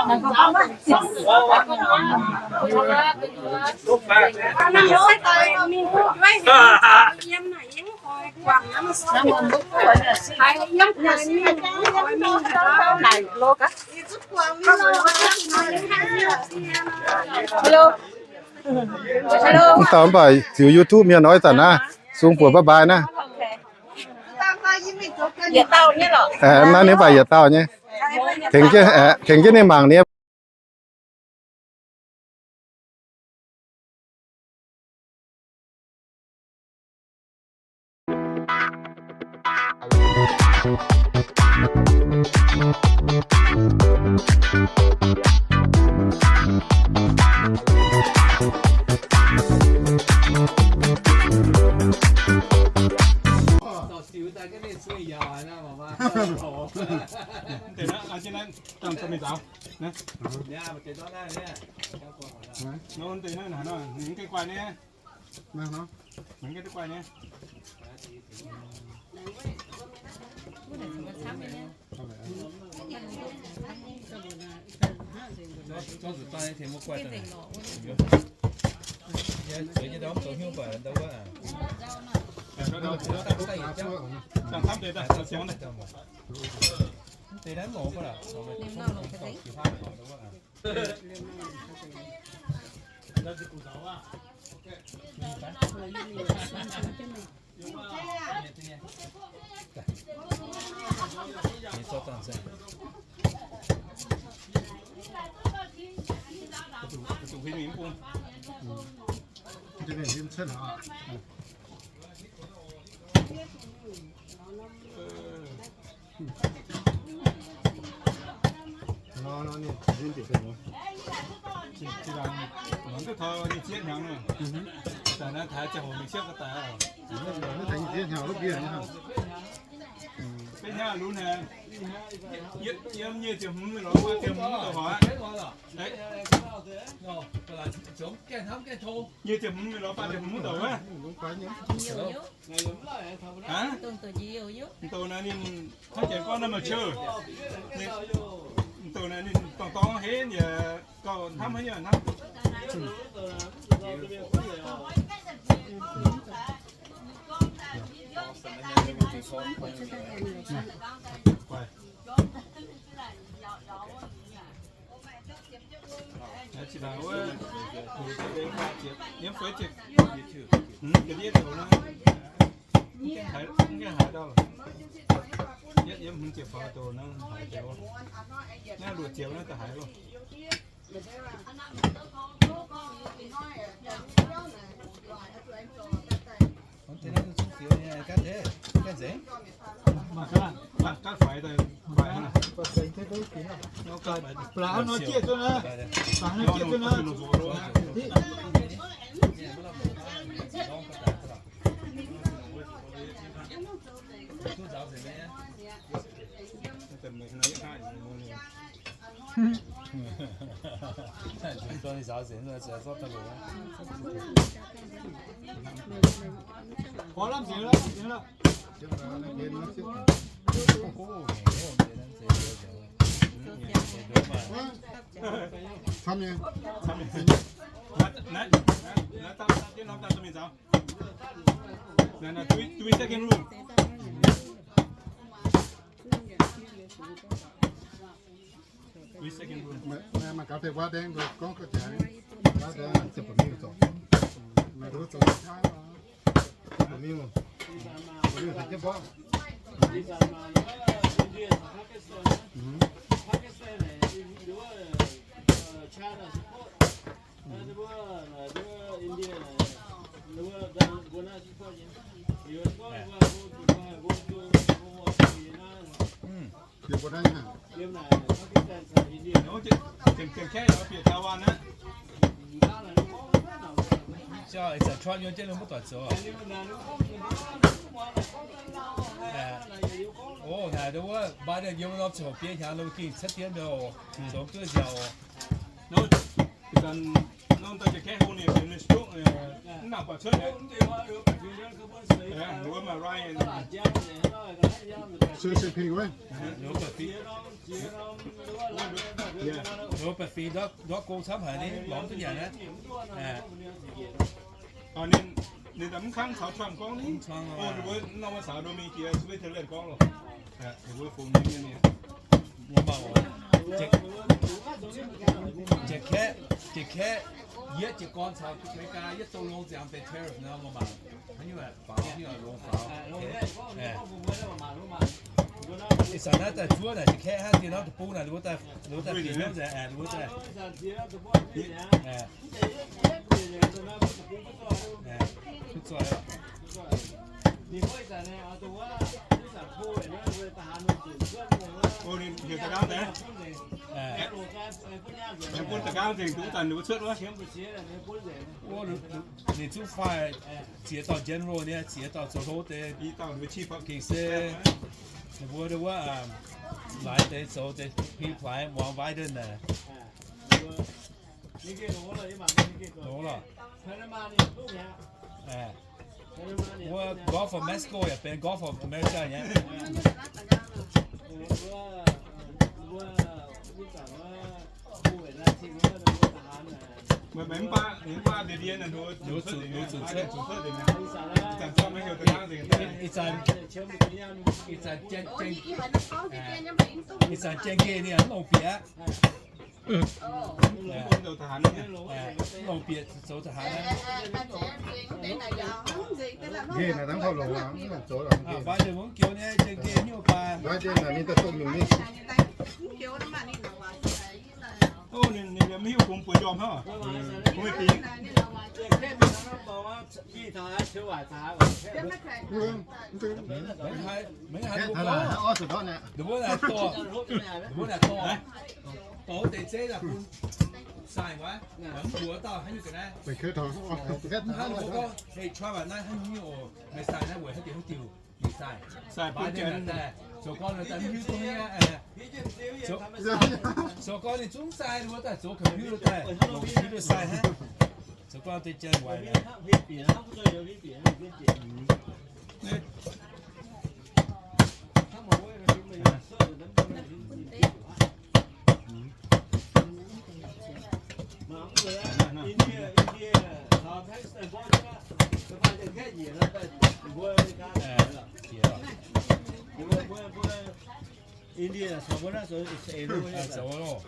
Mv dauh mv baac ziux YouTube mienh oix zanc naaiv, sung buoz bye bye naaiv. Naaiv ninh mv baac yietc dauh nyei. Tengx jienv ninh mangc nie. Nyic ziepc hmz mingh lorz faah ziepc hmz douc wuov. Douc naaiv ninh hnangv janx gorngv naaiv maaih qiu. Douc naaiv ninh dorngx dorngx henv yaac gauh hnamv haic nyei hnamv. Naaiv luoqc ziepc naaiv da'haiz loh. Maiv gaax deix waac deix gorngv ga'jangx, waac deix ziepc ba'miuh zoux, maiv duqv zoux deix jaav, ziepc ba'miuh, ba'miuh deix jienv mborqv. Loz ba'fingx ndortv gong camv haic ni, lorz duqv nyanc aqv. Ninh, ninh mv kangv caux Trump gorngv ni. Ninh mbuo norm caux Ndomi jiex Switzerland gorngv loh. Ninh mbuo fungx nyei mienh. Jiex kaeqv, jiex kaeqv, yietv jiez gorn caux America yietv dongh longx ziangx benx tariff nor, mangc mangc. Ih zanc naaiv daaih zuov naaic jiex kaeqv hnangv, dien norm deic-bung naaic, ninh mbuo daaih, ninh mbuo daaih bieqc hnyouv nzengc, ninh mbuo daaih. Ninh zungv faix ziex dauh general nyei, ziex dauh zoux hlo deix gengh se ninh mbuo wuov laaix deix zoux deix pi plaaix muangx Biden naaic. Wuov Gulf of Mexico yaac benx Gulf of America nyei. Ih zanc, ih zanc James Gates ninh mv longc bieqc aqv. Longc bieqc zoux ทหาร aqv. Biden mv joux nyei, James Gates hnyouv baac. Ninh mv hiuv kungx bueix njormh hnangv. Maiv haih, maiv haih, ninh mbuo gorngv, ninh mbuo naaic dorh, ninh mbuo naaic dorh, dorh wuov deix zeiv daaih bun sign wuov, mv mbuox dauh haaix nyungc ga'naaiv. Mv hnangv ninh mbuo gorngv, Hey, Trump aac, naaiv haaix nyungc oc, meih sign naaiv weic haaix diuc haaix diuc, ninh sign. Sign bun Biden naaic daaih, zoux gorn naaic daaih mv hiuv duqv nyei. Zoux gorn ninh zungv sign, ninh mbuo daaih zoux computer daaih, computer sign hnangv. Zoux gorn deix janx waaic naaic. India zoux wuov, zoux wuov loh.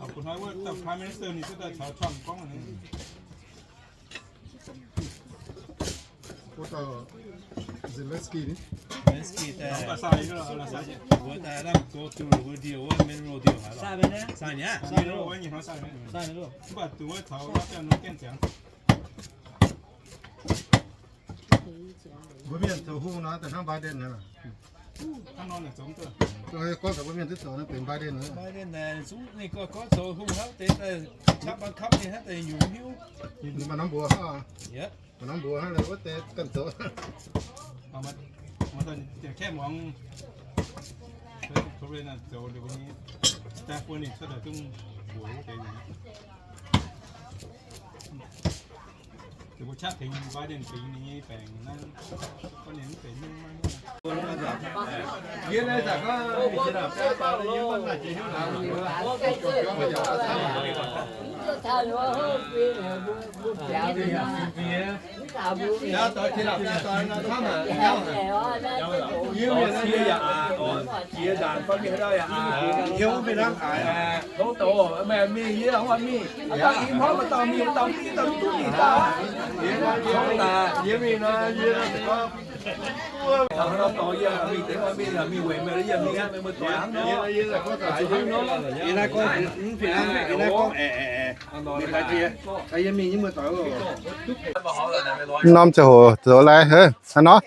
Aa, bun hnoi wuov dauh Prime Minister ninh duqv daaih caux Trump gorngv. Wuov dauh Zelensky ni. Zelensky daaih, mbuo daaih lamh go through wuov ndie wuov mineral ndie haaix lorqc. Sai mi'aqv. Mv baac duqv wuov taux wuov biauv nor gaengh ziangx. Mbuo mienh zoux hungh nor, daaih hnangv Biden nor. Gorngv taux mbuo mienh duqv zoux nor, benx Biden nor. Biden naaic zungv ninh gorngv, gorngv zoux hungh hnangv deix, daaih qaqv บังคับninh hnangv deix nyungc hnyouv. Ninh maaih norm mbuox hnangv. Maaih norm mbuox hnangv, wuov deix ganh zoux. Kaeqv muangx, zoux liuz nyei, daaih bun ninh cuotv daaih zungv mbuox wuov deix nyei. Norm ziangh hoc zoux lai haic nor.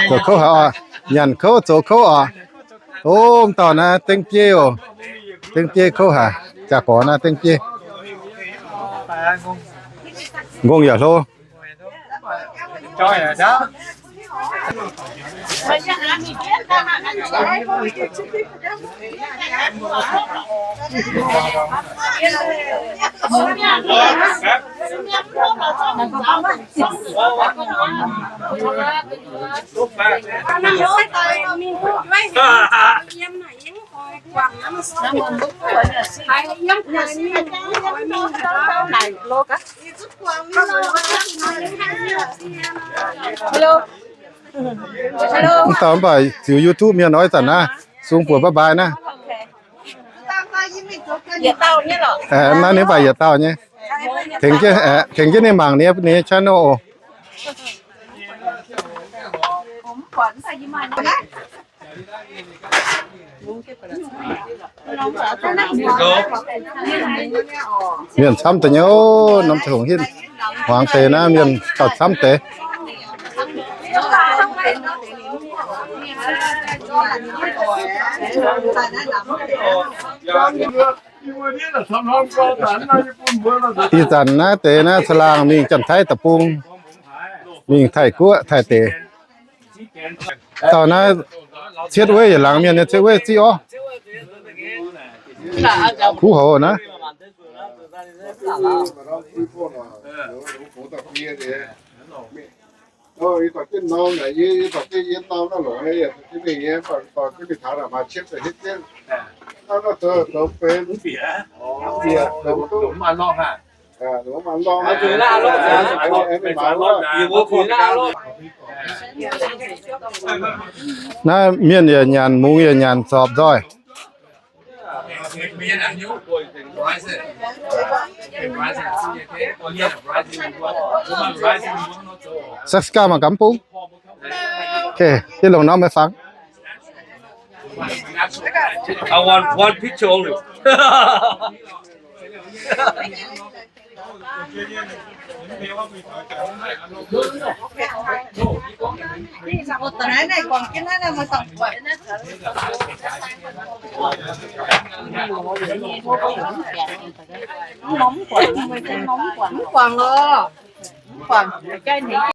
Zoux kouv haic oc. Nyanc kouv zoux kouv oc. O, m'dauh naaiv dengv bieiv oc. Dengv bieiv kouv haic. Jaa-gorx naaiv dengv bieiv. Ngongh yaac hlo. Mv dauh mv baac ziux YouTube mienh oix zanc naaiv, sung buoz bye bye naaiv. Naaiv ninh mv baac yietc dauh nyei. Tengx jienv ninh mangc ninh nyei channel oc. Mienh camv deix nyei, norm ziangh hoc hitv hmuangx deix naaiv mienh gauh camv deix. Ih zanc naaiv deix naaiv caangh laangh mingh Janx-Taiv deic-bung, mingh Taiv-Guoqv, Taiv deic. Dauh naaiv cietv weiv yietc laangz mienh nyei cietv weiv ziqv orv. Kuv houx naaiv. Naaiv mienh yaac nyanc, mungz yaac nyanc, zorpc nzoih. Saqc gaax mangc gaax mv bung. Okay, yie longc norm meih fangx. I want one picture only. Mv guangc loh. Mv guangc.